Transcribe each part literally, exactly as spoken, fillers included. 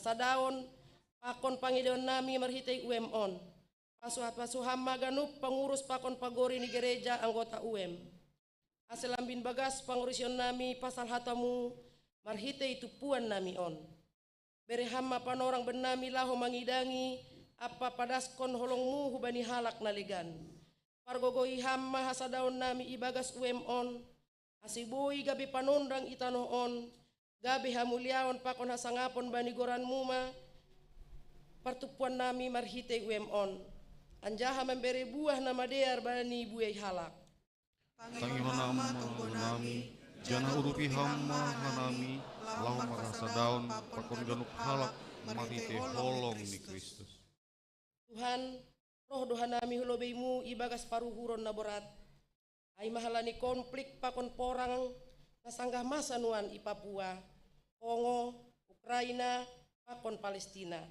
Hasadaon pakon pangideon nami marhitei uem on. Pasuhat-pasuham ma ganup pangurus pakon pagori ni gereja anggota uem. Ase lambin bagas pangurusion nami pasal hatamu marhitei tumpuan nami on. Bere ham ma panorang bennami laho mangidangi ampa padaskon holongmu hubani halak na legan. Pargogoi ham ma hasadaon nami ibagas uem on, ase boi gabe panonrang i tanoh on, gabe hamuliaon pakon hasangapon bani goranmu ma partumpuan nami marhitei uem on, anjaha mambere buah na madear bani buei halak. Tangihon ma tonggo nami, janah urupi ham ma hanami, laho marhasadaon pakon ganup halak marhitei holong ni Kristus. Tuhan, roh do hanami hu lobeimu ibagas paruhuron na borat. Ai ma halani konflik pakon porang na sanggah masa nuan i Papua, Kongo, Ukraina, pakon Palestina.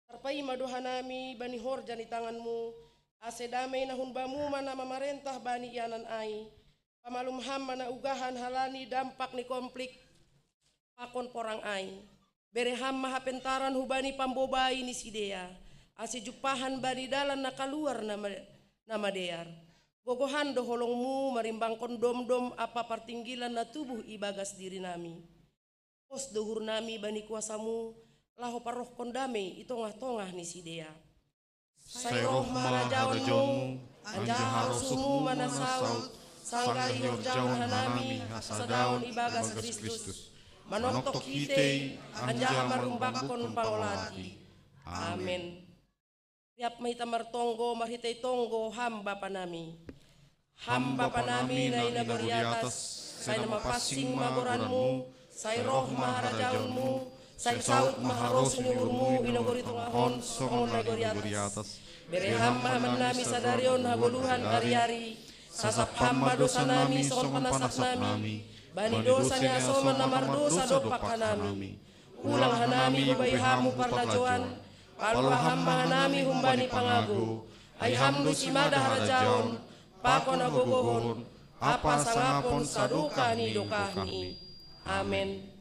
Tarpaima do hanami bani horja ni tanganmu, ase damei na hun bamu ma na mamarentah bani ianan ai. Pamalum ham ma na ugahan halani dampak ni konflik pakon porang ai. Bere ham ma hapentaran hubani pambobai ni sidea, ase jumpahan bani dalan na kaluar na ma-, na madear. Gogohan do holongmu marimbangkon domdom ampa partinggilan na tubuh ibagas dirinami. Pos do uhurnami bani kuasamu, laho parohkon damei i tongah-tongah ni sidea. Sai roh ma harajaonmu, anjaha rosuhmu ma na saut, sanggah ihorjahon hanami hasadaon ibagas Kristus, manoktok hite, anjaha marumbangkon pangolati. Amen. Riap ma hita martonggo marhitei tonggo, Ham Bapa nami. Ham Bapa nami na i nagori atas, sai na mapansing ma goranmu, sai roh ma harajaonmu, sai saut ma harosuh ni uhurmu i nagori tongah on songon nagori atas. Bere Ham ma bannami sadari on hagoluhan ari-ari, sasap Ham ma dosanami songon panasapnami bani dosa ni hasoman na mardosa dompak hanami. Ulang hanami hubai Ham hu parlajouan, paluah Ham ma hanami humbani pangago. Ai Ham do simada harajaon, pakon hagogohon, ampa hasangapon sadokah ni dokahni. Amen.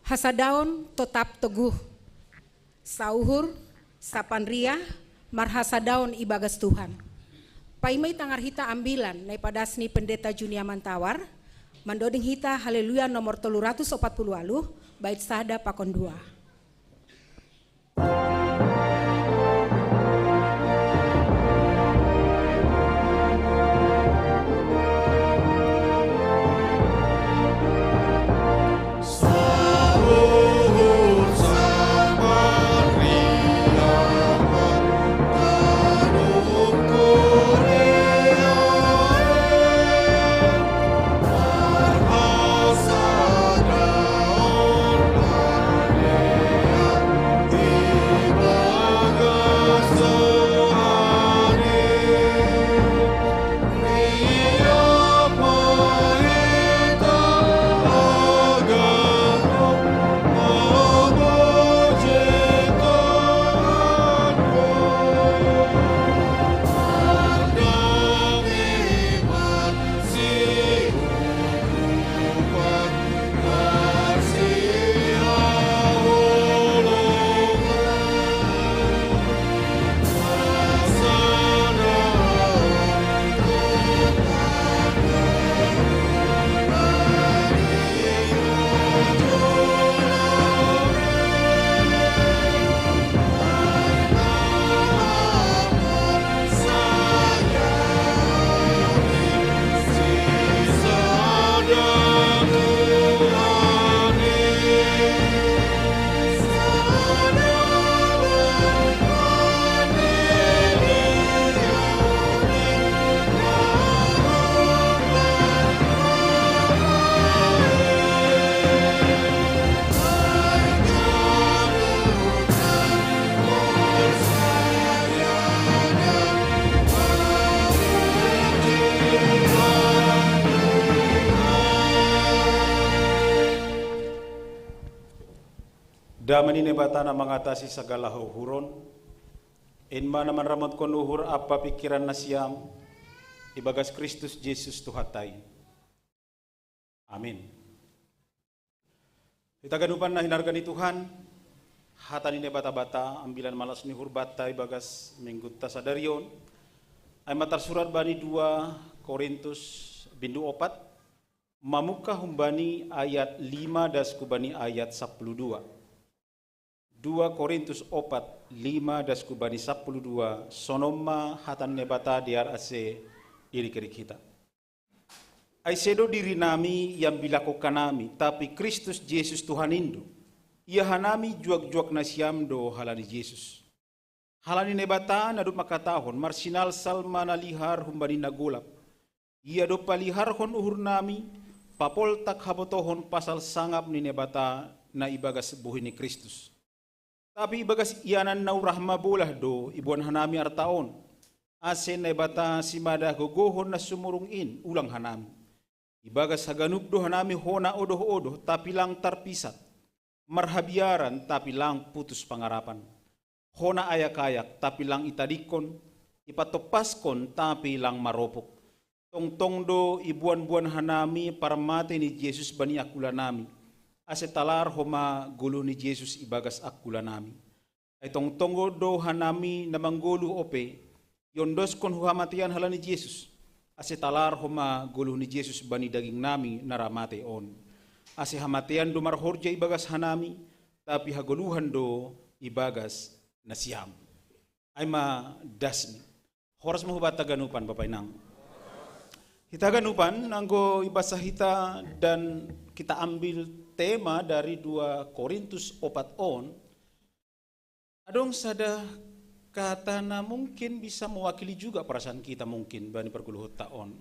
Hasadaon totap toguh. Sauhur, sapan riah, marhasadaon ibagas Tuhan. Paima i tangar hita ambilan na ipadas ni Pendeta Junia Mantawar, mandoding hita Haleluya nomor tolu ratus opat puluh waluh, bait sada pakon dua. Dame ni Naibata na mangatasi sagala hauhuron, In mana manramotkon uhur ampa pikiran nasiam, ibagas Kristus Jesus Tuhanta i. Amin. Hita ganupan na hinarga ni Tuhan, hata ni Naibata-bata, ambilan malas ni uhur banta ibagas minggunta sadari on, ai ma tarsurat bani dua Korintus bindu opat, mamungka humbani ayat lima das ku bani ayat sapuluh dua. Dua Korintus opat, lima das ku bani sapuluh dua, sonon ma hata ni Naibata dear ase irik-irik hita. Ai sedo diri nami iambilakon hanami, tapi Kristus Jesus Tuhan in do. Ia hanami juak-juak nasiam do halani Jesus. Halani Naibata na dob mangkatahon, marsinalsal ma na lihar humbani na golap. Ia do paliharhon uhur nami, papoltak habotohon pasal sangap ni Naibata na ibagas bohi ni Kristus. Tapi ibagas ianan na urah mabolah do iboan hanami arta on, ase Naibata simada gogohon na sumurung in ulang hanami. Ibagas haganup do hanami hona odoh-odoh, tapi lang tarpisat, marhabiaran, tapi lang putus pangarapan, hona ayak-ayak, tapi lang itadingkon, ipatompaskon, tapi lang maropok. Tongtong do iboan-boan hanami parmatei ni Jesus bani angkulanami, ase talar homa goluh ni Jesus ibagas angkulanami. Ai tongtong do hanami na manggoluh ope, iondoskon hu hamateian halani Jesus, ase talar homa goluh ni Jesus bani dagingnami na ra matei on. Ase hamateian do marhorja ibagas hanami, tapi hagoluhan do ibagas nasiam. Ai ma dasni. Horas ma hubanta ganupan, Bapa Inang. Hita ganupan, anggo ibasa hita dan kita ambil tema dari dua Korintus opat on, adong sada kata na mungkin bisa mewakili juga perasaan kita mungkin bani pargoluhonta on.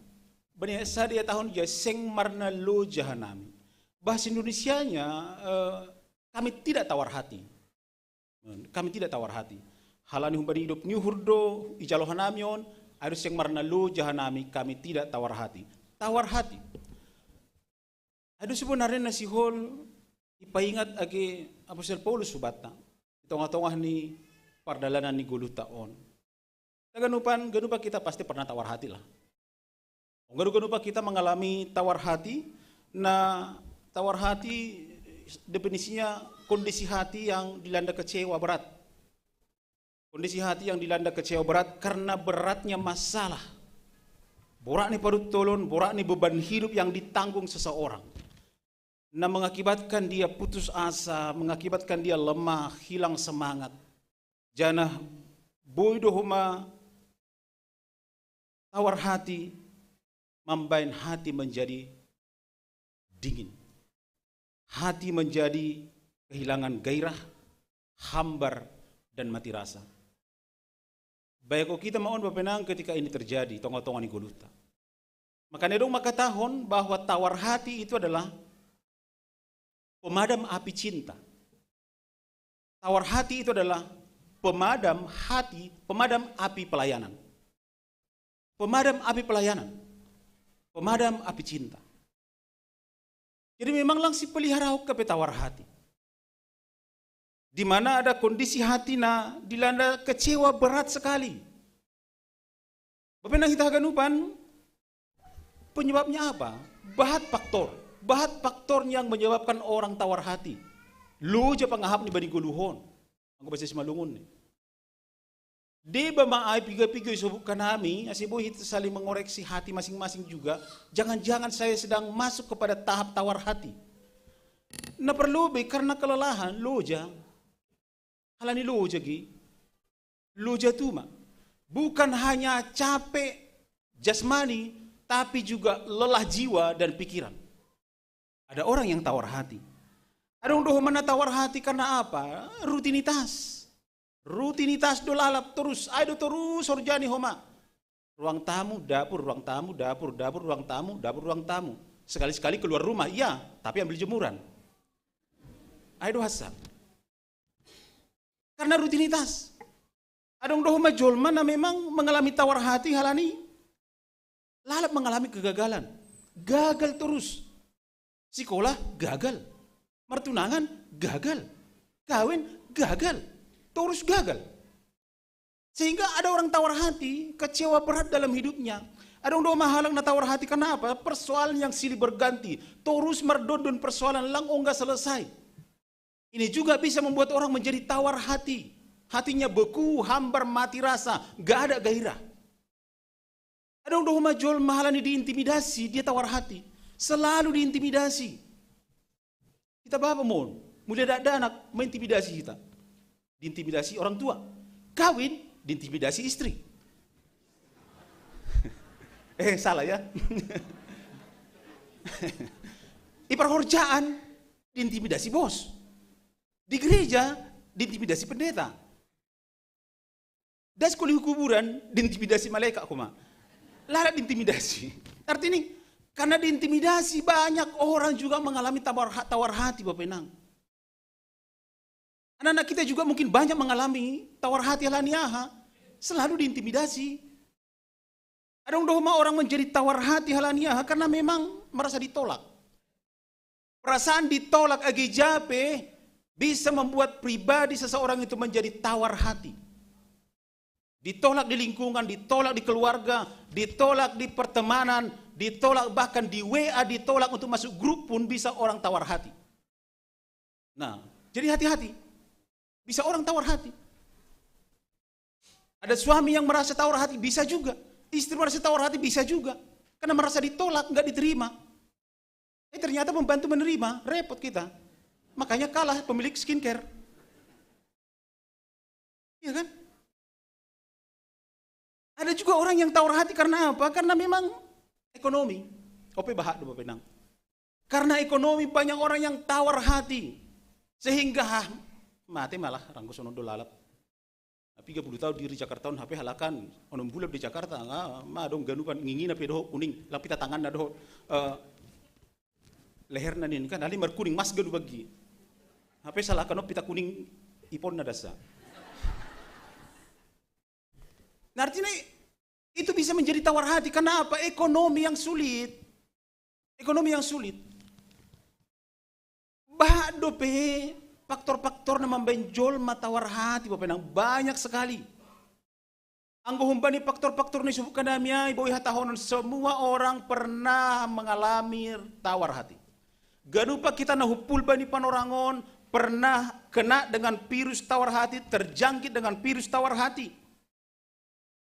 Bani sada ia tahun ia seng marnaloja hanami. Bahasa Indonesianya, eh, kami tidak tawar hati. Kami tidak tawar hati. Halani humbani idop ni uhur do ijalo hanami on, ai do seng marnaloja hanami, kami tidak tawar hati. Tawar hati. Ai do sebenarnya na sihol ipaingat age Apostel Paulus hubanta di tongah-tongah ni pardalanan ni goluhta on. Hita ganupan, ganupan kita pasti pernah tawar hati lah. Ganup-ganupan kita mengalami tawar hati. Nah, tawar hati definisinya kondisi hati yang dilanda kecewa berat. Kondisi hati yang dilanda kecewa berat karena beratnya masalah. Borat ni paruntolon, borat ni beban hidup yang ditanggung seseorang. Na mengakibatkan dia putus asa, mengakibatkan dia lemah, hilang semangat. Janah boi do homa tawar hati, mambahen hati menjadi dingin. Hati menjadi kehilangan gairah, hambar, dan mati rasa. Bayangkon hita ma on, Bapa Inang, ketika ini terjadi tongah-tongah ni goluhta. Makanya dong mangkatahon bahwa tawar hati itu adalah pemadam api cinta. Tawar hati itu adalah pemadam hati, pemadam api pelayanan. Pemadam api pelayanan. Pemadam api cinta. Jadi memang lang sipelihara ho hape tawar hati. Di mana ada kondisi hati na dilanda kecewa berat sekali. Bapa Inang, hita haganupan, penyebabnya apa? Bahat faktor. Bahat faktor yang menyebabkan orang tawar hati. Loja pangahap ni bani goluh on. Anggo bahasa Simalungun ni. Deba ma ai piga-piga isobut hanami, ase boi hita saling mengoreksi hati masing-masing juga. Jangan-jangan saya sedang masuk kepada tahap tawar hati. Na parlobei karena kelelahan, loja. Halani loja ge. Loja tu ma. Bukan hanya capek jasmani, tapi juga lelah jiwa dan pikiran. Ada orang yang tawar hati. Adong do homa na tawar hati karena apa? Rutinitas. Rutinitas do lalap torus, ai do torus horja ni homa. Ruang tamu, dapur, ruang tamu, dapur, dapur, ruang tamu, dapur, ruang tamu. Sekali-sekali keluar rumah, iya, tapi ambil jemuran. Ai do hasa. Karena rutinitas. Adong do homa jolma na memang mengalami tawar hati halani lalap mengalami kegagalan. Gagal torus. Sikola gagal. Martunangan gagal. Kawin gagal. Torus gagal. Sehingga ada orang tawar hati, kecewa berat dalam hidupnya. Ada orang doa mahalang na tawar hati, kenapa? Persoalan yang silih berganti, terus merdondon persoalan lang ongga selesai. Ini juga bisa membuat orang menjadi tawar hati. Hatinya beku, hambar, mati rasa, gak ada gairah. Ada orang doa majol mahalang ni diintimidasi, dia tawar hati. Selalu diintimidasi. Kita bapa mon, mulia dak anak, mengintimidasi kita. Diintimidasi orang tua. Kawin, diintimidasi istri. Eh, salah ya. Ipar horjaan, diintimidasi bos. Di gereja, diintimidasi pendeta. Das kuli kuburan, diintimidasi malaikat kuma. Lalat diintimidasi. Artinya, karena diintimidasi, banyak orang juga mengalami tawar, tawar hati, Bapak Inang. Anak-anak kita juga mungkin banyak mengalami tawar hati halaniaha. Selalu diintimidasi. Ada orang dohoma orang menjadi tawar hati halaniaha karena memang merasa ditolak. Perasaan ditolak agi jape bisa membuat pribadi seseorang itu menjadi tawar hati. Ditolak di lingkungan, ditolak di keluarga, ditolak di pertemanan, ditolak bahkan di W A, ditolak untuk masuk grup pun bisa orang tawar hati. Nah, jadi hati-hati. Bisa orang tawar hati. Ada suami yang merasa tawar hati, bisa juga. Istri merasa tawar hati, bisa juga. Karena merasa ditolak, nggak diterima. Eh, ternyata pembantu menerima, repot kita. Makanya kalah pemilik skincare. Iya kan? Ada juga orang yang tawar hati karena apa? Karena memang ekonomi. Ope bahak do Bapak Inang. Karena ekonomi banyak orang yang tawar hati. Sehingga, ah, mate malah ranggo sono do lalap. Tapi tiga puluh tahun di Jakarta on H P halakan, onom bulan di Jakarta, ah, ma dong ganupan ngingina pe doho kuning, lapita tangan na doho. Eh, leherna nin kan, ali markuning mas ganu bagi. H P salah kano pita kuning ipon na dasa. Nah, artinya itu bisa menjadi tawar hati. Karena apa? Ekonomi yang sulit. Ekonomi yang sulit. Bah dope faktor-faktor na mambaen jolma tawar hati, Bapak Inang, banyak sekali. Anggo humbani faktor-faktor na isebutkan nami ai, boi hatahonon, semua orang pernah mengalami tawar hati. Ganupa kita na humpul bani panorangon pernah kena dengan virus tawar hati, terjangkit dengan virus tawar hati.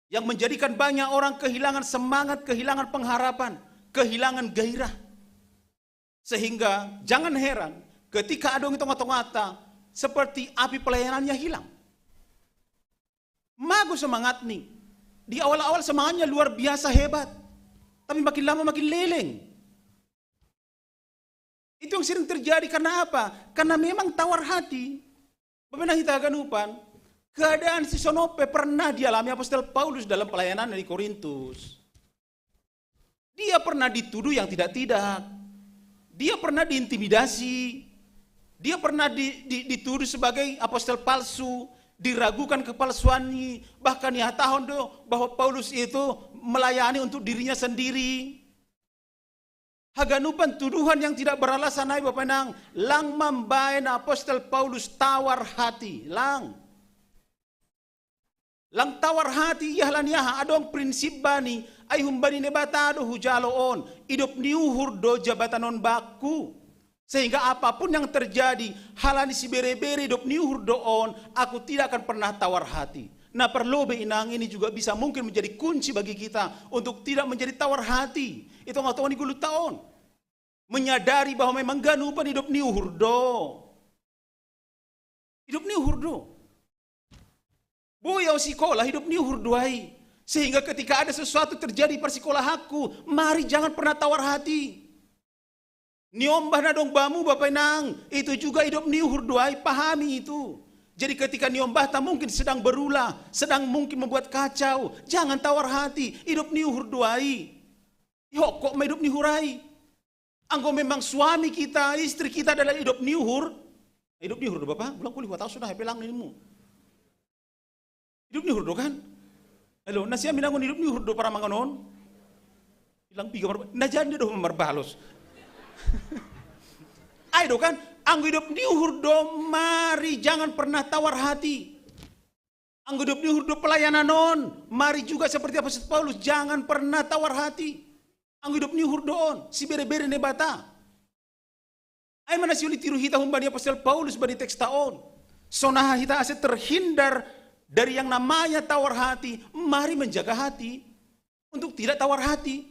Yang menjadikan banyak orang kehilangan semangat, kehilangan pengharapan, kehilangan gairah. Sehingga jangan heran ketika adong i tonga-tongata seperti api pelayanannya hilang. Mago semangat ni. Di awal-awal semangatnya luar biasa hebat. Tapi makin lama makin leleng. Itu yang sering terjadi karena apa? Karena memang tawar hati. Bapak Inang hita haganupan, keadaan si sonope pernah dialami Apostel Paulus dalam pelayanan di Korintus. Dia pernah dituduh yang tidak-tidak. Dia pernah diintimidasi. Dia pernah di, di, dituduh sebagai apostel palsu, diragukan kepalsuannya. Bahkan ia tahun do bahwa Paulus itu melayani untuk dirinya sendiri. Haganupan tuduhan yang tidak beralasan ai, Bapak Inang, lang mambaen apostel Paulus tawar hati, lang. Lang tawar hati ia halani aha? Adong prinsip bani, ai humbani Naibata do hujalo on, idop ni uhur do jabatan on bakku. Sehingga apapun yang terjadi, halani sibere-bere idop ni uhur do on, aku tidak akan pernah tawar hati. Na parlobei Inang, ini juga bisa mungkin menjadi kunci bagi kita untuk tidak menjadi tawar hati. Itu nga tongani gulu taon. Menyadari bahwa memang ganupan idop ni uhur do. Idop ni uhur do. Boi au sikola idop ni uhur do ai. Sehingga ketika ada sesuatu terjadi parsikolahanku, mari jangan pernah tawar hati. Niombah na dong bamu Bapak Inang, itu juga idop ni uhur do ai, pahami itu. Jadi ketika niombahta mungkin sedang berulah, sedang mungkin membuat kacau, jangan tawar hati, idop ni uhur do ai. Ihokok ma idop ni uhur ai. Anggo memang suami kita, istri kita adalah idop ni uhur, idop ni uhur do Bapak, bulang kuli huatau sudah, hepelang nimu. Idop ni uhur do kan? Elo, na sian minangun idop ni uhur do paramangan on. Ilang piga mar, na jadi do marbalos. Ai do kan? Anggo idop ni uhur do, mari jangan pernah tawar hati. Anggo idop ni uhur do pelayanan on, mari juga seperti apostol Paulus, jangan pernah tawar hati. Anggo idop ni uhur do on, sibere-bere Naibata. Ai ma na siuli tiru hita humbani apostol Paulus bani teksta on. Sonaha hita ase terhindar dari yang namanya tawar hati, mari menjaga hati untuk tidak tawar hati.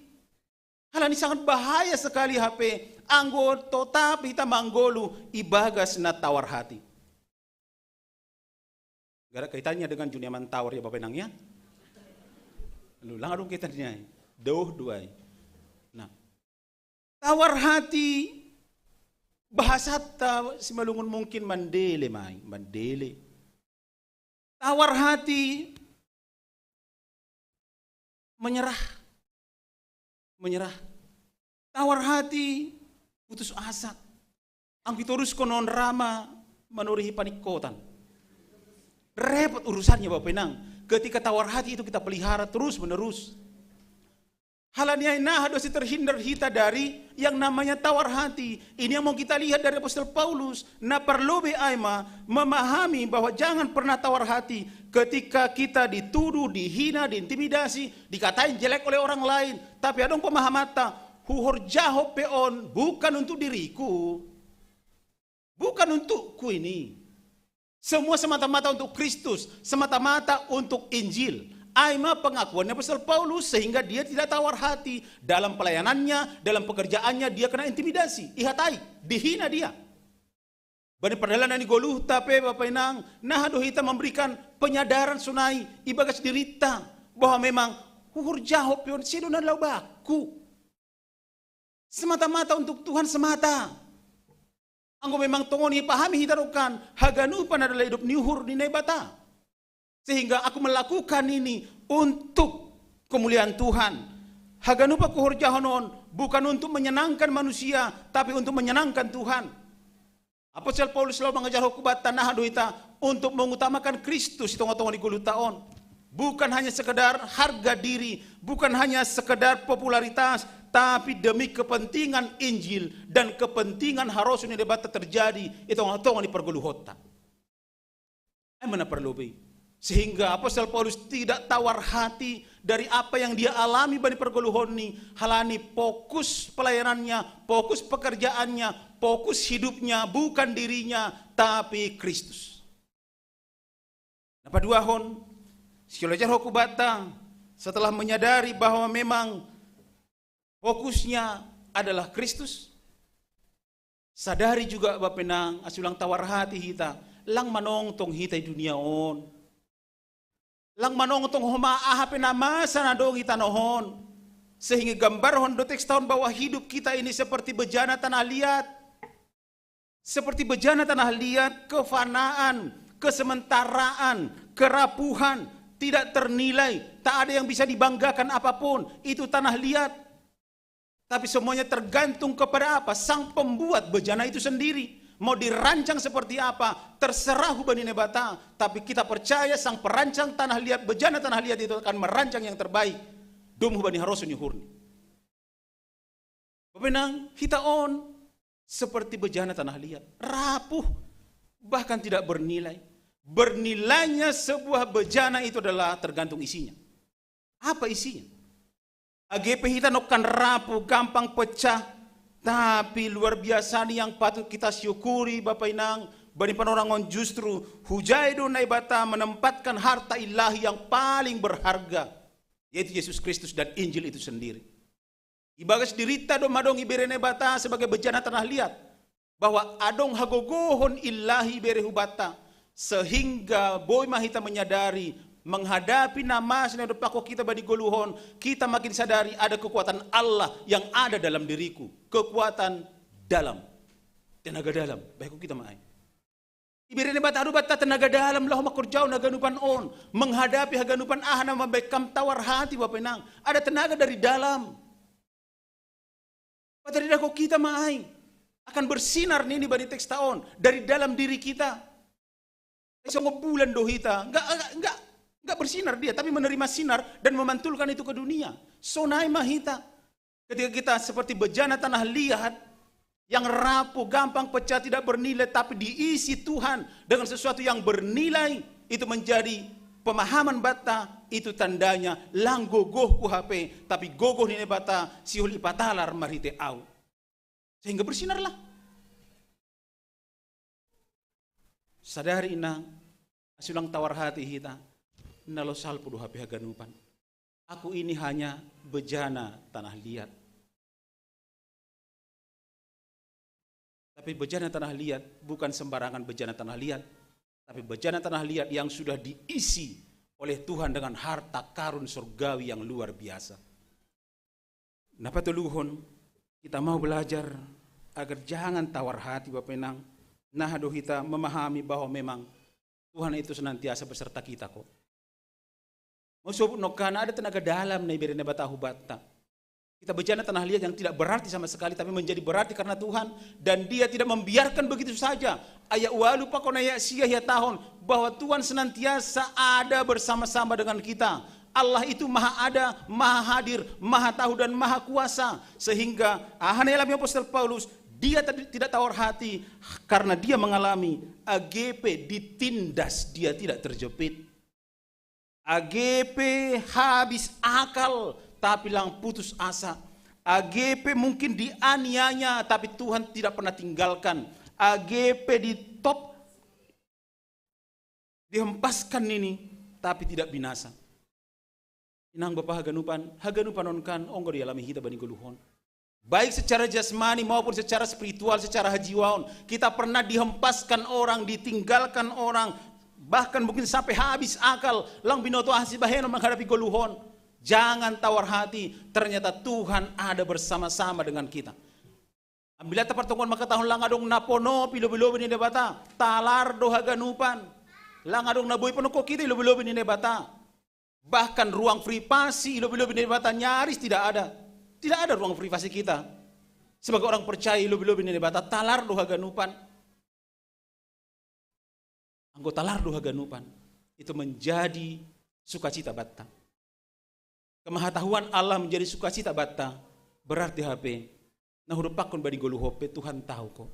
Halani sangat bahaya sekali hape anggo totap hita manggolu ibagas na tawar hati. Gak ada kaitannya dengan dunia mantawar ya Bapak Inang ya. Lu lang adong kaitannya. Dauh duai. Nah, tawar hati bahasa ta simalungun mungkin mandele mai, mandele. Tawar hati menyerah, menyerah. Tawar hati putus asa. Anggo itoruskon on ra ma manorihi paningkotan. Repot urusannya Bapak Inang. Ketika tawar hati itu kita pelihara terus menerus. Halani ai naha do ase terhindar hita dari yang namanya tawar hati. Ini yang mau kita lihat dari apostol Paulus. Na parlobe ai ma memahami bahwa jangan pernah tawar hati ketika kita dituduh, dihina, diintimidasi, dikatain jelek oleh orang lain. Tapi adong pemahamanta, huhorjahon pe on bukan untuk diriku. Bukan untukku ini. Semua semata-mata untuk Kristus, semata-mata untuk Injil. Ai ma pengakuan apostol Paulus sehingga dia tidak tawar hati dalam pelayanannya, dalam pekerjaannya dia kena intimidasi, ihatai, dihina dia. Bani pardalanan ni goluhta pe Bapak Inang, naha do hita memberikan penyadaran sonai ibagas dirita bahwa memang huhorjahon pe on sedo na laho bakku. Semata-mata untuk Tuhan semata. Anggo memang tongon ipahami hita do kan haganupan adalah idop ni uhur ni Naibata. Sehingga aku melakukan ini untuk kemuliaan Tuhan. Haganupan huhorjahon on bukan untuk menyenangkan manusia, tapi untuk menyenangkan Tuhan. Apostol Paulus laho mangajarhon hubanta naha do hita untuk mengutamakan Kristus di tonga-tonga ni goluhta on. Bukan hanya sekedar harga diri, bukan hanya sekedar popularitas, tapi demi kepentingan Injil dan kepentingan harosuh ni Debata terjadi di tonga-tonga ni pargoluhonta. Ai ma na parlobe. Sehingga apostol Paulus tidak tawar hati dari apa yang dia alami bani pargoluhonni, halani fokus pelayanannya, fokus pekerjaannya, fokus hidupnya bukan dirinya, tapi Kristus. Na paduahon, siolajar hubanta, setelah menyadari bahwa memang fokusnya adalah Kristus, sadari juga Bapak Inang, asa ulang tawar hati hita, lang manongtong hita di dunia on. Lang manongtong homa aha pe na masa na dong i tanoh on. Sehingga gambarhon do teksta on bahwa hidup kita ini seperti bejana tanah liat. Seperti bejana tanah liat, kefanaan, kesementaraan, kerapuhan, tidak ternilai, tak ada yang bisa dibanggakan apapun. Itu tanah liat. Tapi semuanya tergantung kepada apa? Sang pembuat bejana itu sendiri. Mau dirancang seperti apa? Terserah hubani Naibata. Tapi kita percaya sang perancang tanah liat, bejana tanah liat itu akan merancang yang terbaik. Dum hubani harosuh ni uhurni. Bapak Inang, hita on seperti bejana tanah liat. Rapuh, bahkan tidak bernilai. Bernilainya sebuah bejana itu adalah tergantung isinya. Apa isinya? Age pe hita nongkan rapuh, gampang pecah, tapi luar biasa ni yang patut kita syukuri Bapak Inang, bani panorangon justru hujai do Naibata menempatkan harta ilahi yang paling berharga, yaitu Yesus Kristus dan Injil itu sendiri. Ibagas dirita do madong ibere Naibata sebagai bejana tanah liat, bahwa adong hagogohon ilahi ibere hubanta, sehingga boi ma hita menyadari menghadapi na masa na dompakkon hita bani goluh on, kita makin sadari ada kekuatan Allah yang ada dalam diriku, kekuatan dalam, tenaga dalam, baik kita main. Ibere Naibata do hubanta tenaga dalam laho mangkorjahon haganupan on, menghadapi haganupan aha na mambahen kam tawar hati Bapak Inang, ada tenaga dari dalam. Pataridahkon kita ma ai. Akan bersinar nini bani teksta on dari dalam diri kita. Songon bulan do hita, enggak, enggak, enggak, enggak bersinar dia, tapi menerima sinar dan memantulkan itu ke dunia. Sonai ma hita. Ketika kita seperti bejana tanah liat yang rapuh, gampang pecah, tidak bernilai, tapi diisi Tuhan dengan sesuatu yang bernilai, itu menjadi pemahaman bata itu tandanya lang gogoh ku hape, tapi gogoh ni Naibata sihol ipatalar marhite au. Sehingga bersinarlah. Sadari inang, asi ulang tawar hati hita, na lo salpu do hape haganupan. Aku ini hanya bejana tanah liat. Tapi bejana tanah liat bukan sembarangan bejana tanah liat, tapi bejana tanah liat yang sudah diisi oleh Tuhan dengan harta karun surgawi yang luar biasa. Na patoluhon, kita mau belajar agar jangan tawar hati bapenang. Nah, do hita memahami bahwa memang Tuhan itu senantiasa beserta kita kok. Mau sebut nokana ada tenaga dalam na ibere Naibata hu bata. Kita bejana tanah liat yang tidak berarti sama sekali, tapi menjadi berarti karena Tuhan. Dan Dia tidak membiarkan begitu saja. Ayat walu pakon ayat sia hiatahon bahwa Tuhan senantiasa ada bersama-sama dengan kita. Allah itu maha ada, maha hadir, maha tahu dan maha kuasa. Sehingga aha na ialami apostel Paulus, dia tadi tidak tawar hati karena dia mengalami age pe ditindas dia tidak terjepit. Age pe habis akal, tapi lang putus asa. Age pe mungkin dianiaya, tapi Tuhan tidak pernah tinggalkan. Age pe ditop, dihempaskan ini, tapi tidak binasa. Inang bapa haganupan, haganupan on kan onggo dialami hita bani goluhon. Baik secara jasmani maupun secara spiritual, secara hajiwaon. Kita pernah dihempaskan orang, ditinggalkan orang, bahkan mungkin sampai habis akal, lang binoto aha sibahenon menghadapi goluhon. Jangan tawar hati, ternyata Tuhan ada bersama-sama dengan kita. Ambilan ta partongon mangkatahon lang adong na ponop i lobi-lobi ni Naibata, talar do haganupan. Lang adong na boi ponop hita i lobi-lobi ni Naibata. Bahkan ruang privasi i lobi-lobi ni Naibata nyaris tidak ada. Tidak ada ruang privasi kita. Sebagai orang percaya i lobi-lobi ni Naibata, talar do haganupan. Anggo talar do haganupan, itu menjadi sukacita banta. Kemahatahuan Allah menjadi sukacita banta, berarti hape na hudompakkon bani goluhon pe Tuhan tahu kok.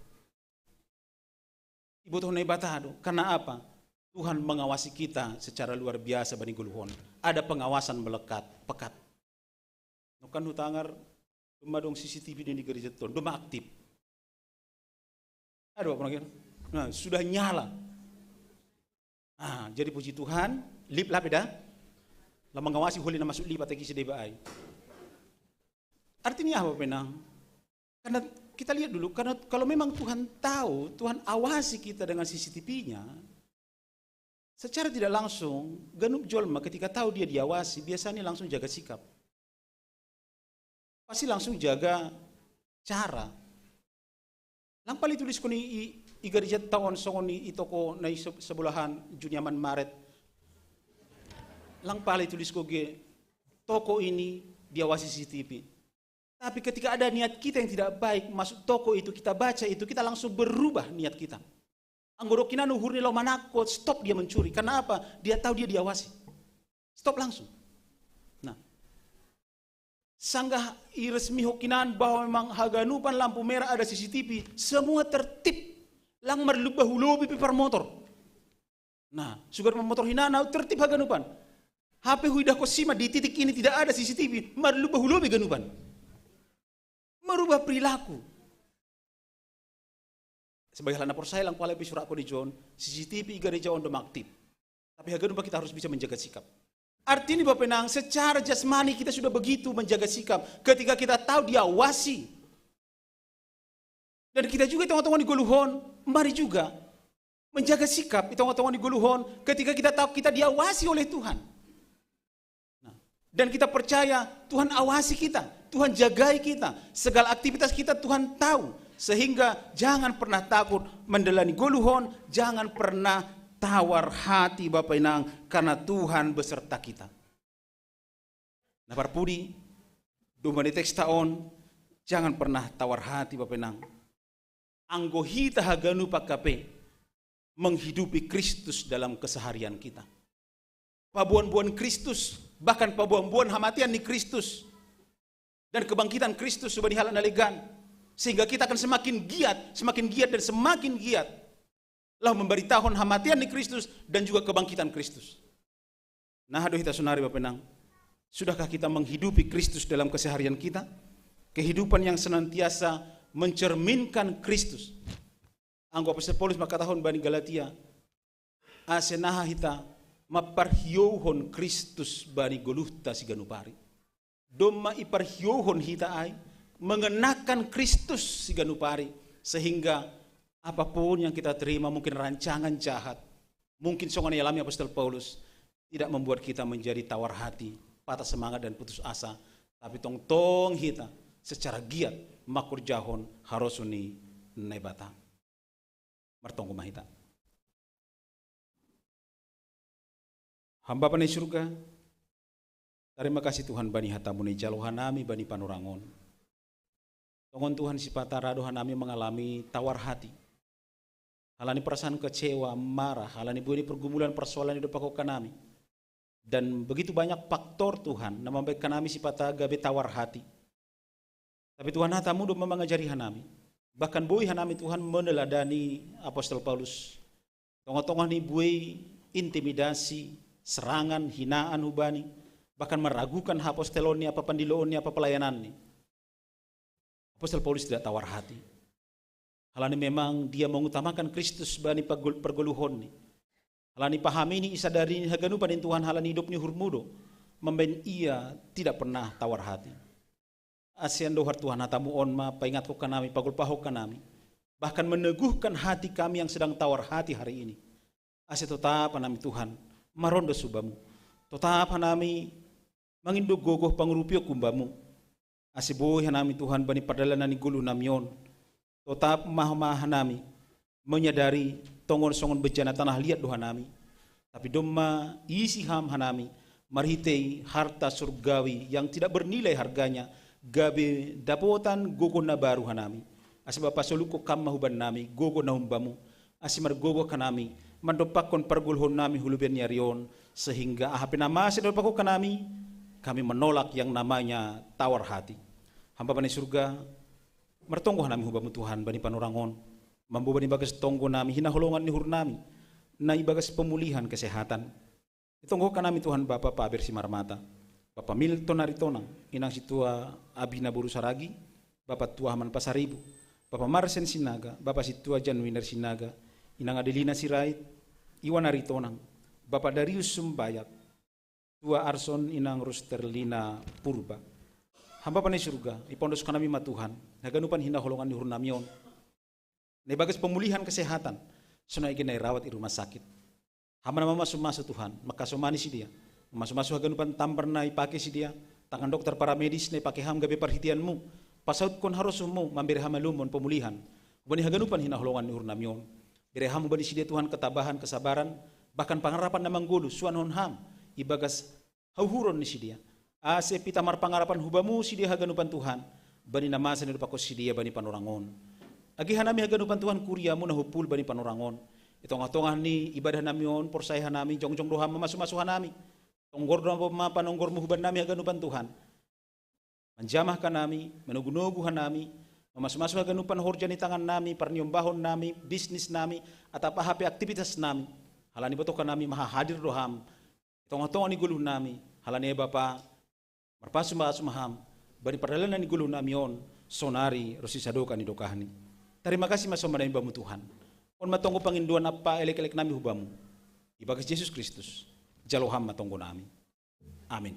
Ibotohon Naibata do. Karena apa? Tuhan mengawasi kita secara luar biasa bani goluhon. Ada pengawasan melekat, pekat. Nongkan hutangar, domma adong C C T V di gereja ton, domma aktif. Aduh, apa lagi? Nah, sudah nyala. Ah, jadi puji Tuhan, lip lape da. Lah mengawasi holi na masuk lip atau kisi deba ai. Artinya apa penang? Karena kita lihat dulu, karena kalau memang Tuhan tahu, Tuhan awasi kita dengan C C T V-nya, secara tidak langsung, ganup jolma ketika tahu dia diawasi, biasanya langsung jaga sikap. Pasti langsung jaga cara. Lang pala itulis ko ni i, i gereja taon songon i, i toko na i se-, sebelahan Juniaman Maret. Lang pala itulis ko ge, toko ini diawasi C C T V. Tapi ketika ada niat kita yang tidak baik masuk toko itu, kita baca itu, kita langsung berubah niat kita. Anggo dok inana uhurni laho manangko, stop dia mencuri. Karena apa? Dia tahu dia diawasi. Stop langsung. Nah, sanggah iresmihon hinan bahwa memang haganupan lampu merah ada C C T V, semua tertib. Lang marlumba hu lobi pe parmotor. Nah, sugar parmotor hinan, nah, tertib haganupan. Hape huidahkon sima di titik ini tidak ada C C T V, marlumba hu lobi ganupan. Merubah perilaku. Sebagai halak na porsaya lang pala pe surakko di John, C C T V i gereja on domma aktif. Tapi haganupan kita harus bisa menjaga sikap. Artinya bapenang, secara jasmani kita sudah begitu menjaga sikap. Ketika kita tahu diawasi. Dan kita juga i tonga-tonga ni goluhon, mari juga menjaga sikap i tonga-tonga ni goluhon ketika kita tahu kita diawasi oleh Tuhan. Nah, dan kita percaya Tuhan awasi kita, Tuhan jagai kita, segala aktivitas kita Tuhan tahu. Sehingga jangan pernah takut mendalani goluhon, jangan pernah tawar hati bapenang, karena Tuhan beserta kita. Na parpudi, domma ni teksta on, jangan pernah tawar hati bapenang. Anggo hita haganupan hape menghidupi Kristus dalam keseharian kita. Paboan-boan Kristus, bahkan paboan-boan hamatean ni Kristus dan kebangkitan Kristus subani halak na legan. Sehingga kita akan semakin giat, semakin giat dan semakin giat laho memberitahon hamatean ni Kristus dan juga kebangkitan Kristus. Nah, do hita sonari bapenang. Sudahkah kita menghidupi Kristus dalam keseharian kita? Kehidupan yang senantiasa mencerminkan Kristus. Anggo Apostel Paulus mangkatahon bani Galatia, ase naha hita mamparhiouhon Kristus bani goluhta siganup ari. Domma iparhiouhon hita ai mengenakan Kristus siganup ari, sehingga apapun yang kita terima, mungkin rancangan jahat, mungkin songon yang dialami Apostel Paulus, tidak membuat kita menjadi tawar hati, patah semangat dan putus asa, tapi tongtong hita secara giat mangkorjahon harosuh ni Naibata. Martonggo ma hita. Ham Bapa na i surga, tarima kasih Tuhan bani hatamu na ijalo hanami bani panorang on. Tongon Tuhan, sipata ra do hanami mangalami tawar hati. Halani perasaan kecewa, marah, halani buei ni pergumulan persoalan na didompakhon hanami. Dan begitu banyak faktor Tuhan na mambahen hanami sipata gabe tawar hati. Tapi Tuhan, hatamu do mangajari hanami. Bahkan buei hanami Tuhan meneladani Apostel Paulus. Tonga-tonga ni buei intimidasi, serangan, hinaan hubani, bahkan meragukan hapostelonni, apa pandiloonni, apa pelayananni. Apostel Paulus tidak tawar hati. Halani memang dia mengutamakan Kristus bani pagol-, pergoluhonni. Halani pahamini isadari haganupan ni Tuhan halani idop ni uhurmu do, mambahen ia tidak pernah tawar hati. Ase andohar Tuhan, hatamu on ma paingathon hanami, pagolpahon hanami, bahkan meneguhkan hati kami yang sedang tawar hati hari ini. Ase totap hanami Tuhan, marondos hu Bamu. Totap hanami mangindo gogoh pangurupion hu Bamu. Ase boi hanami Tuhan bani pardalanan ni goluh nami on. Totap ma, ma hanami menyadari tongon songon bejana tanah liat do hanami. Tapi domma isi Ham hanami marhitei harta surgawi yang tidak bernilai harganya, gabe dapotan gogoh na baru hanami. Ase Bapa, solukhon Ham ma hubannami gogoh na humbamu, ase margogoh hanami mandompakhon pargoluhonnami hu lobeian ni ari on, sehingga aha pe na masa didompakhon hanami, kami menolak yang namanya tawar hati. Ham Bapa na i surga, martonggo hanami hu Bamu Tuhan bani panorang on, mamboban ibagas tonggo nami hinaholongan ni uhurnami na ibagas pemulihan kesehatan. Itonggohon hanami Tuhan Bapa Paber Simarmata, Bapa Milton Aritonang, Inang Sintua Abina boru Saragi, Bapa Tua Haman Pasaribu, Bapa Marsen Sinaga, Bapa Sintua Jan Winer Sinaga, Inang Adelina Sirait, Iwan Aritonang, Bapa Darius Sumbayat, Tua Arson, Inang Rusterlina Purba. Ham Bapa na i surga, ipondoskon hanami ma Tuhan haganupan hinaholongan ni uhurnami on na ibagas pemulihan kesehatan, songon i na dirawat i rumah sakit. Ham ma na mamasumasu Tuhan, mangkasomani sidea, mamasumasu haganupan tambar na ipake sidea, tangan dokter, paramedis na ipake Ham gabe parhiteanmu, pasautkon harosuhmu mambere hamalumon, pemulihan hubani haganupan hinaholongan ni uhurnami on. Bere Ham hubani sidea Tuhan ketabahan, kesabaran, bahkan pangarapan na manggoluh, suanhon Ham ibagas hauhuron ni sidea. Ase pita marpangarapan hu Bamu sidea haganupan Tuhan, bani na masa na didompakhon sidea bani panorang on. Age hanami haganupan Tuhan kuriamu na humpul bani panorang on. I tongah-tongah ni ibadah nami on, porsaya hanami, jongjong do Ham mamasumasu hanami. Tonggor do ma panonggormu hubannami haganupan Tuhan. Manjamah hanami, manogu-nogu hanami, mamasumasu haganupan horja ni tangannami, parniombahonnami, bisnisnami, atap aha pe aktivitasnami. Halani botohonnami ma hahadir do Ham i tongah-tongah ni goluhnami, halani ai Bapa, marpasumasu ma Ham bani pardalanan ni goluhnami on, sonari ronsi sadokah ni dokahni. Tarima kasih ma sombannami Bamu Tuhan. On ma tonggo pangindoan ampa elek-eleknami hu Bamu. Ibagas Jesus Kristus, jalo Ham ma tonggonami. Amin.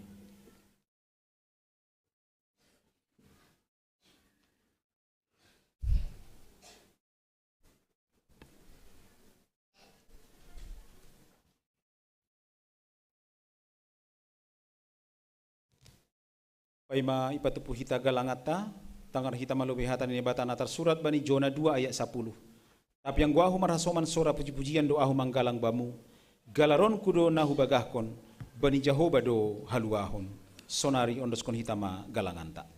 Paima ipatupa hita galanganta, tangar hita ma lobei hata ni Naibata na tarsurat bani Jona dua ayat sapuluh. Tapi anggo ahu marhasoman sora puji-pujian do ahu manggalang Bamu, galaronku do na hubagahkon, bani Jahowa do haluahon. Sonari ondoskon hita ma galanganta.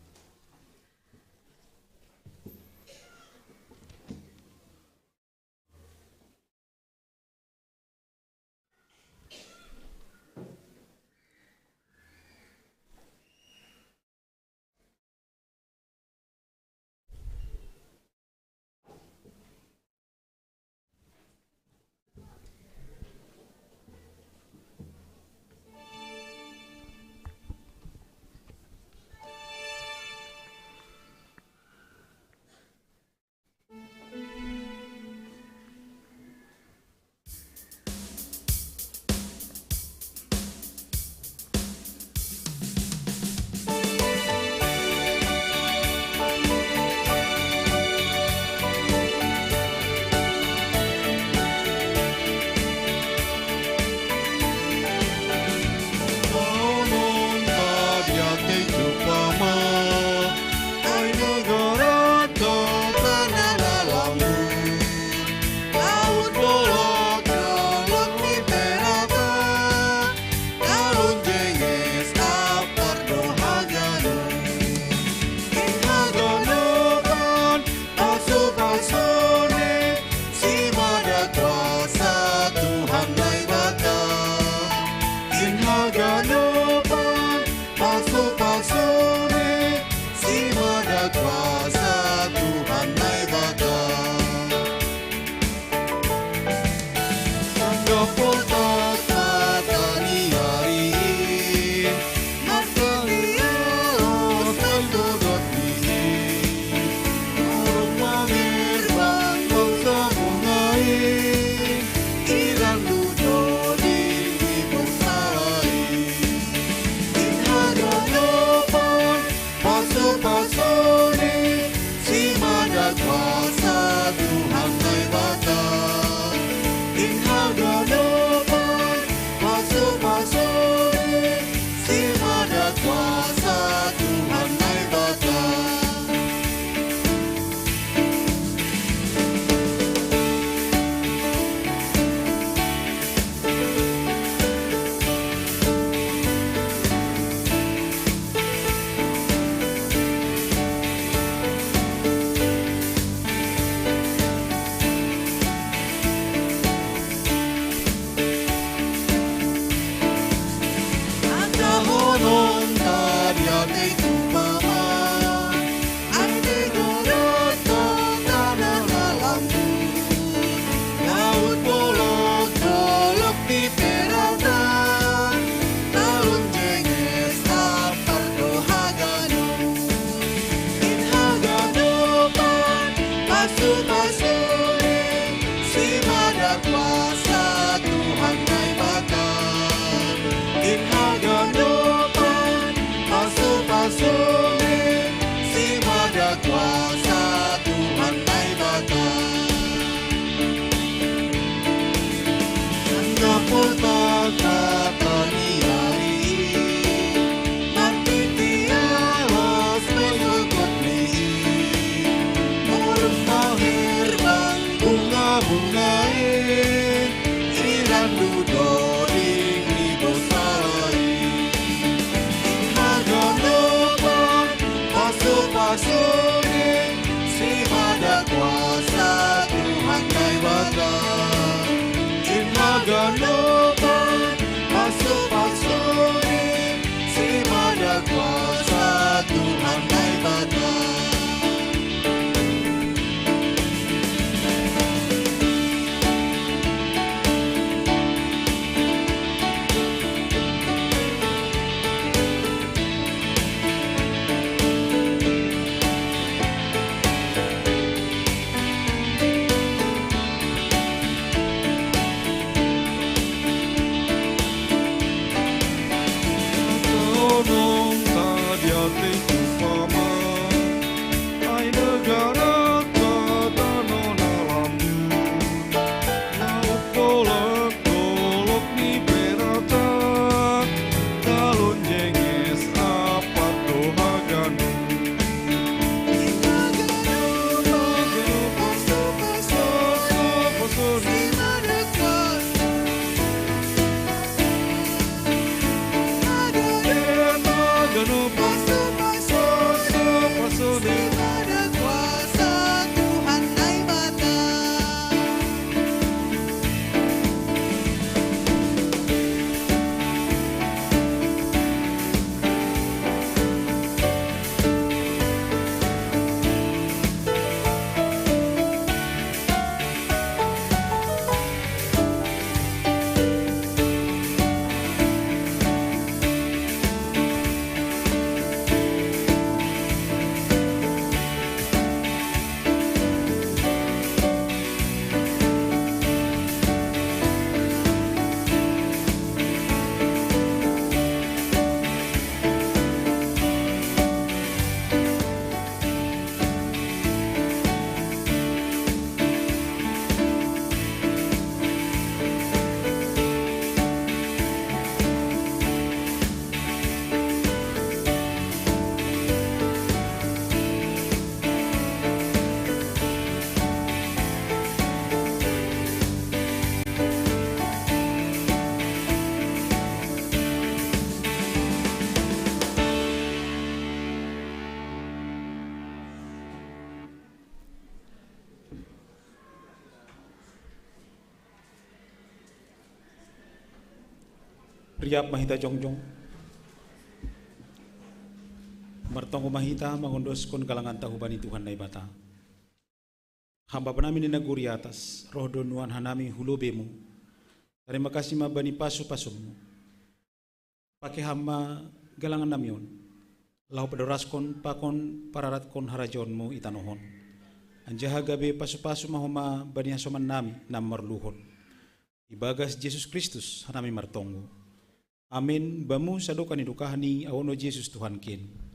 Pasu-pasuni, simada kuasa Tuhan Naibata. In haganupan, pasu-pasuni, simada kuasa Tuhan Naibata. Ata honon ta diatei tu Bapa, ai degorat ta tana na lambu, laut bolok-bolok ni perata, talun jenges apar do haganu. In haganupan, pasu-pasuni, simada kuasa Tuhan Naibata. In haganupan, pasu-pasuni, simada kuasa Tuhan Naibata. Anda pota kata ni ari, nanti tiawas menyokot ni. Orang mahir bang bunga-bungai, iran dudoding di bosai. Haganupan, pasu-pasuni, simada kuasa Tuhan Naibata. In haganupan, pasu-pasuni, simada kuasa Tuhan Naibata. Tonong ta diatei tu Bapa, ai degorat ta tana na lambu, laut bolok-bolok ni perata, talun jenges apar do haganu. Riap ma hita jongjong. Martonggo ma hita mangondoskon galanganta hubani Tuhan Naibata. Ham Bapa nami na di nagori atas, roh do nuahan hanami hu lobeiMu. Tarima kasih ma bani pasu-pasumu. Pake ham ma galangan nami on, laho padoraskon pakon pararatkon harajaonmu i tanoh on. Anjaha gabe pasu-pasu ma homa bani hasoman nami na marluhon. Ibagas Jesus Kristus hanami martonggo. Amen. Bamu sadokah ni dokahni, aono Jesus Tuhankin.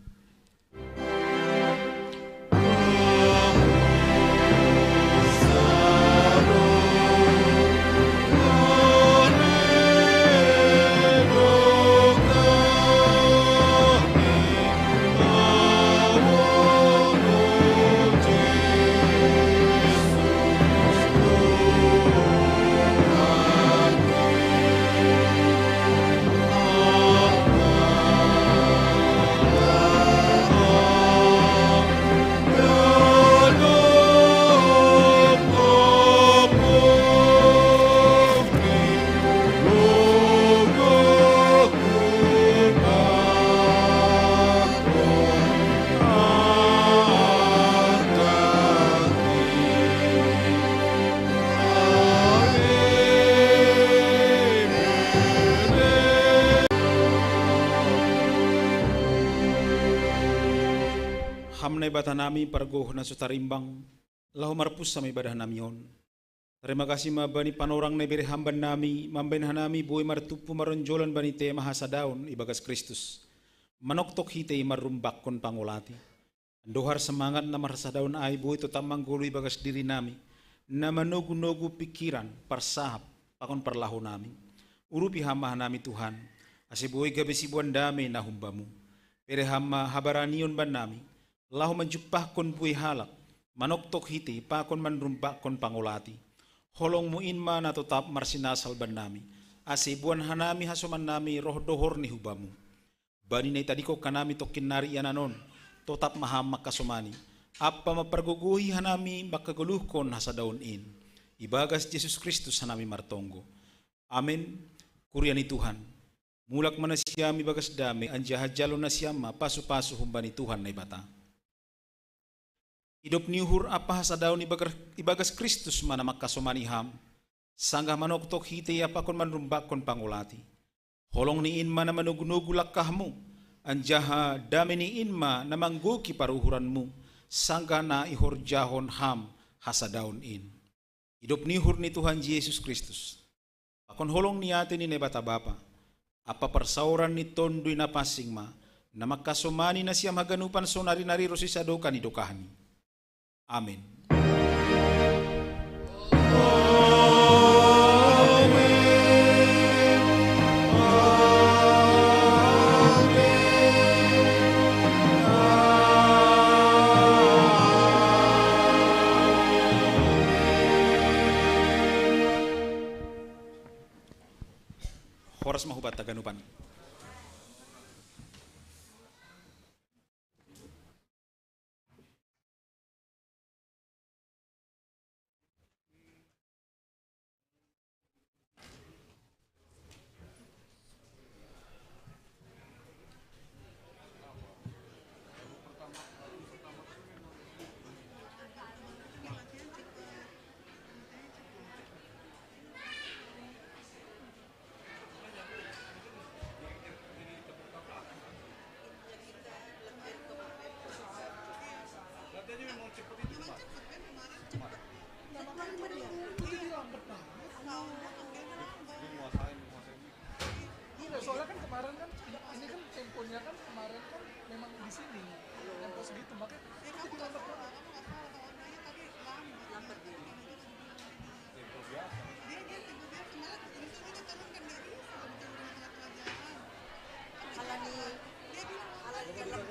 Ham Naibata nami pargogoh na so tarimbang, laho marpunsa ma ibadah nami on. Tarima kasih ma bani panorang na ibere ham bannami, mambahen hanami boi martumpu maronjolan bani tema hasadaon ibagas Kristus, manoktok hita i marrumbakkon pangolati. Andohar semangat na marhasadaon ai boi totap manggoluh ibagas dirinami, na manogu-nogu pingkiran, parsahap, pakon parlahonami. Urupi ham ma hanami Tuhan, ase boi gabe siboan dame na humbamu. Bere ham ma habaranion bannami, laho manjumpahkon buei halak, manoktok hita i pakon manrumbakkon pangolati. HolongMu in ma na totap marsinasal bannami, ase boan hanami hasomannami roh dohor ni hubamu. Bani na itadingkon hanami tongkin nari ianan on, totap ma ham mangkasomani, ampa mampargogohi hanami mangkagoluhkon hasadaon in. Ibagas Jesus Kristus hanami martonggo. Amen. Kuria ni Tuhan. Mulak ma nasiam ibagas dame, anjaha jalo nasiam ma pasu-pasu humbani Tuhan Naibata. Idop ni uhur ampa hasadaon ibagas, ibagas Kristus ma na mangkasomani ham, sanggah manoktok hita i pakon manrumbakkon pangolati. Holong ni in ma na manogu-nogu langkahmu, anjaha dame ni in ma na manggoki paruhuranmu, sanggah na ihorjahon ham hasadaon in. Idop ni uhur ni Tuhan Jesus Kristus, pakon holong ni ate ni Naibata Bapa, ampa parsaoran ni Tonduy Napansing ma, na mangkasomani nasiam haganupan saonari-nari ronsi sadokah ni dokahni. Amen. Horas ma hubanta ganupan. Iya, soalnya kan kemarin kan, ini kan temponya kan kemarin kan memang di sini, tempo segitu, makanya itu dilambat banget. Lambat dia. Dia, dia, dia, dia, malah ini kan kita turunkan dari salah bukan dari pelajaran. Kan dia Alani, dia bilang, alani dalam,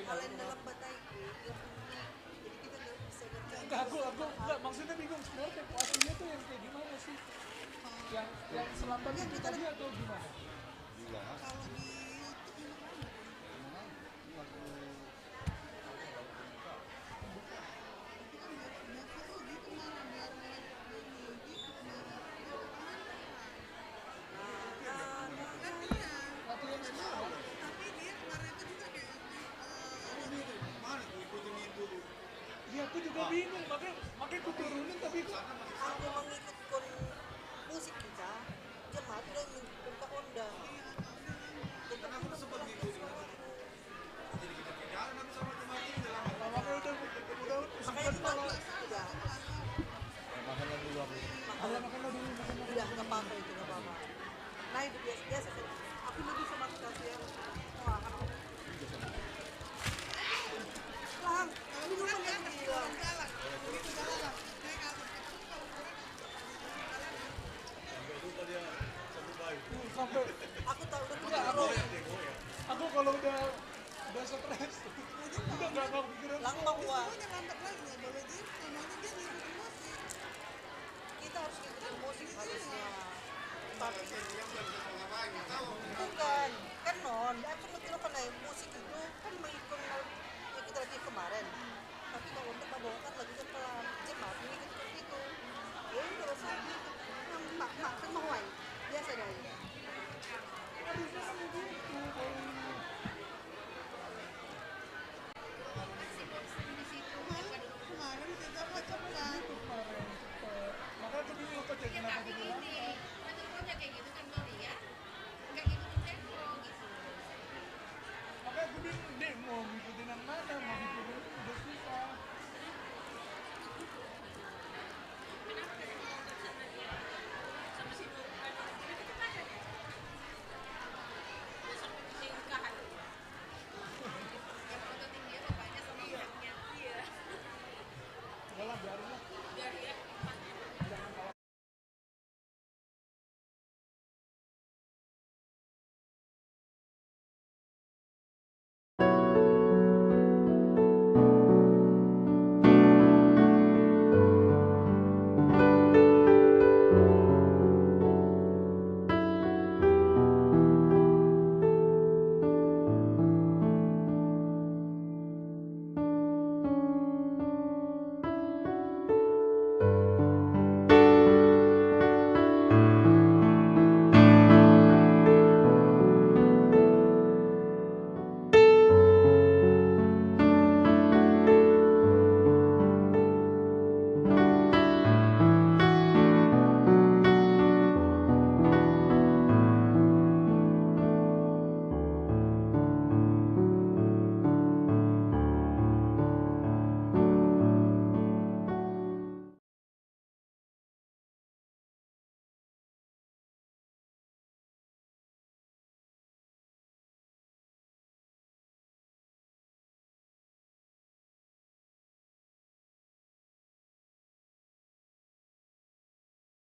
alani dalam batai, dia punya. Jadi kita nggak bisa ngerjain. Enggak, aku, aku, enggak, maksudnya bingung sebenarnya tempo aslinya tuh yang kayak gimana sih? Yang, yang selambat itu tadi atau gimana? Kalau di YouTube gimana? Iya, aku juga bingung, makanya, makanya aku turunin, tapi aku mengikut kon musik kita. Nggak apa-apa itu, nggak apa-apa. Nah, itu biasa, biasa sih. Aku lebih sama kasih ya. Wah, aku. Lang, ini kan yang bilang. Jalan, begitu jalan lah. Naik ke atas. Sampai lupa dia satu baik. Sampai Aku tahu udah Iya, kalau Goyang dia goyang. aku kalau udah udah stres, udah nggak tahu pikiran. Lang, mau gua. Pokoknya lantak lagi nggak boleh gitu. Namanya dia ngikutin musik. Kita harus ngikutin musik harusnya. Tapi Dia bukan bisa ngapa-ngapain, nggak tahu. bukan, kan non, aku mikir kan naik musik itu kan mengikut, ikut lagi kemarin. Tapi kalau untuk membawakan lagunya pelan, cepat, mengikut itu. Ya ini terus lagi. Yang mak mak